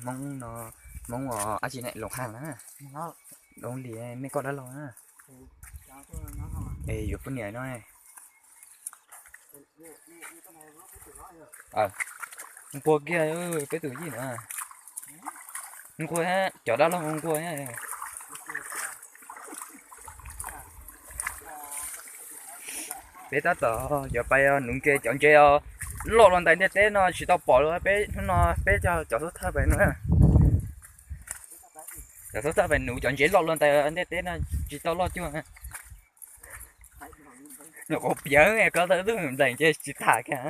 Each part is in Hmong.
Hmoob no, Hmoob os, ab tsi ne, Loos Haaj na. Doov Lis, nej koj dab laug na. Es yuav poj niam no. Nquag kiag peb tus yij na. Nquag, cov dab laug nquag. Peb tab tom yuav pais nuv ntses, cov ntses loj dua ntais ntiaj teb no tsis tau pom li. Peb hnub no peb coj cov xub thawj pais nuv, cov xub thawj pais nuv cov ntses loj dua ntais ntiaj teb no tsis tau loj cuag. Nyuam qhuav piav koj tau ib tug nplaim ces tsis tham kiag.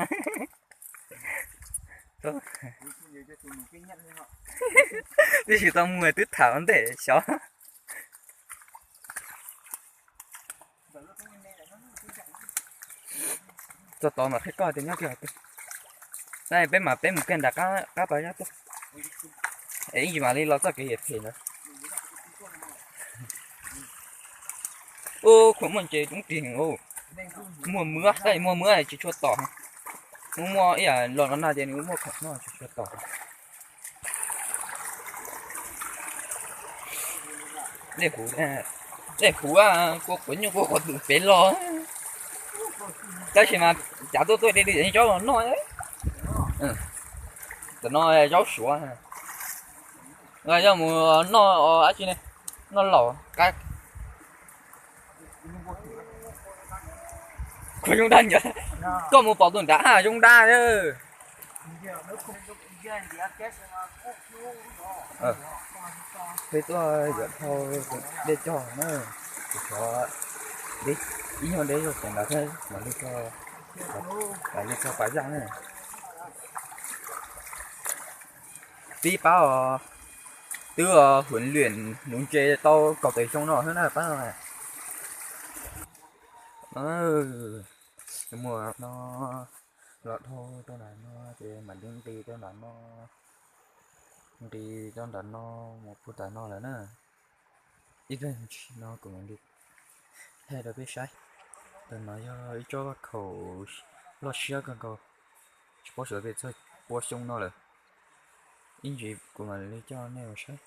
Twb tsis tau mus twb tham ua ntej xyov. Txog tod mas qhia koj tias nyob kiag. Peb mas peb mus kiag nram qab pas zaj tuaj. Es ib ntsis mam li los txoj kev hiam phem ntawd. Ub, khuam muaj ntses coob tig heev. Muaj muab, tab sis muaj muab tsis tshua tom. Muaj muab ib yam los no no ces nws muaj khoom noj tsis tshua tom. Dej huv, dej huv, kua quav nyuj kua quav twm pem los. Tab sis mas cav tuaj tuaj deb li zaub los noj. Tam no zaub suav. Yog mus noj dab tsi ne, noj laum qab. Kuv zoo dab nyob, koj mus pom tus nrad zoo dab. Peb tuaj yuav dhau dej cog na, tus xyov ib nyuag deb zog ces ntawd thiab mam li, mam li txog pas zaj na. Pib pab os, twb huv lwm nuv ntses tau kaum tawm xyoo no xwb na pab no. Muaj no, los dhau rau nram no ces mam li nqis rau nram no, nqis rau nram no mus puag nram no lawm na. Ib pliag ntsis no kuv mam li thaij rau peb saib. Ntawm no yog ib tsob vaj khaum loj siab kawg nkaus, tsis paub xyov pes txog pua xyoo no lawm. Ib ntsis kuv mam li coj nej mus saib.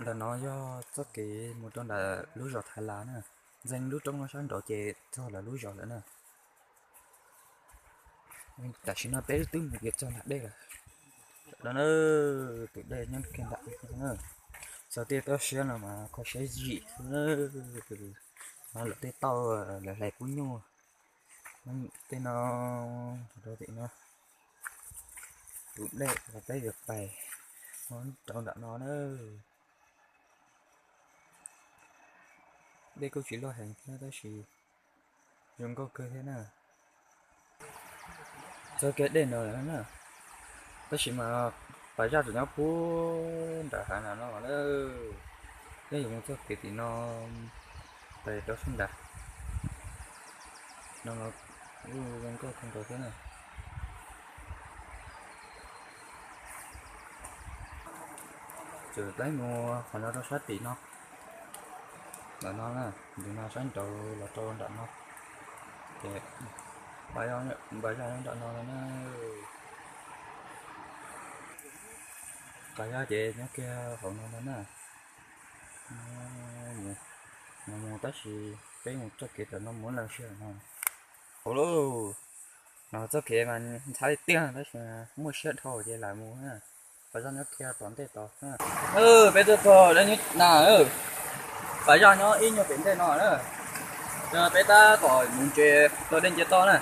Ntawm no yog txoj kev mus rau nram lub zos Thav Las na, ntxeev lub roob no sab nraud ces txog lawv lub zos lawm na. Tam sim no peb twb mus yuav txog nram dej lawm. No na, tus dej nyob kiag nram no. Txog tej toj siab no mas kho siab zim xwb na. No lawv tej tauj lawv hlais pub nyuj. Tej no rau tim no. Tus dej uas peb yuav pais rau nram no na. Dej kuj tsis loj heev thiab tab sis zoo nkauj kawg thiab na. Txog kiag dej no lawm na, tab sis mas pas zaj tseem nyob puag nram hav nram no na. Yog yuav mus txoj kev tim no pais rau sab nrad no los kuj zoo nkauj kawg nkaus thiab na. Txawm peb mus qhov no rau sab tim no, ntawm no na, ntawm no sab nraud los rau nram no, ces pas zaj nyob nram no no na. Pas zaj ces nyob kiag hauv no no na. Mus, mus tab sis peb mus txoj kev tam no mus leej sij hawm no. Hauv lauj, no txoj kev mas ntxhab tiag tab sis muaj siab dhau ces lam mus na. Pas zaj nyob kiag tom ntej tod. Peb tuaj txog dab nyuag na, pas zaj nyob ib nyuag pem ntej no na. Peb tab tom nuv ntses tau dej ncia toj na.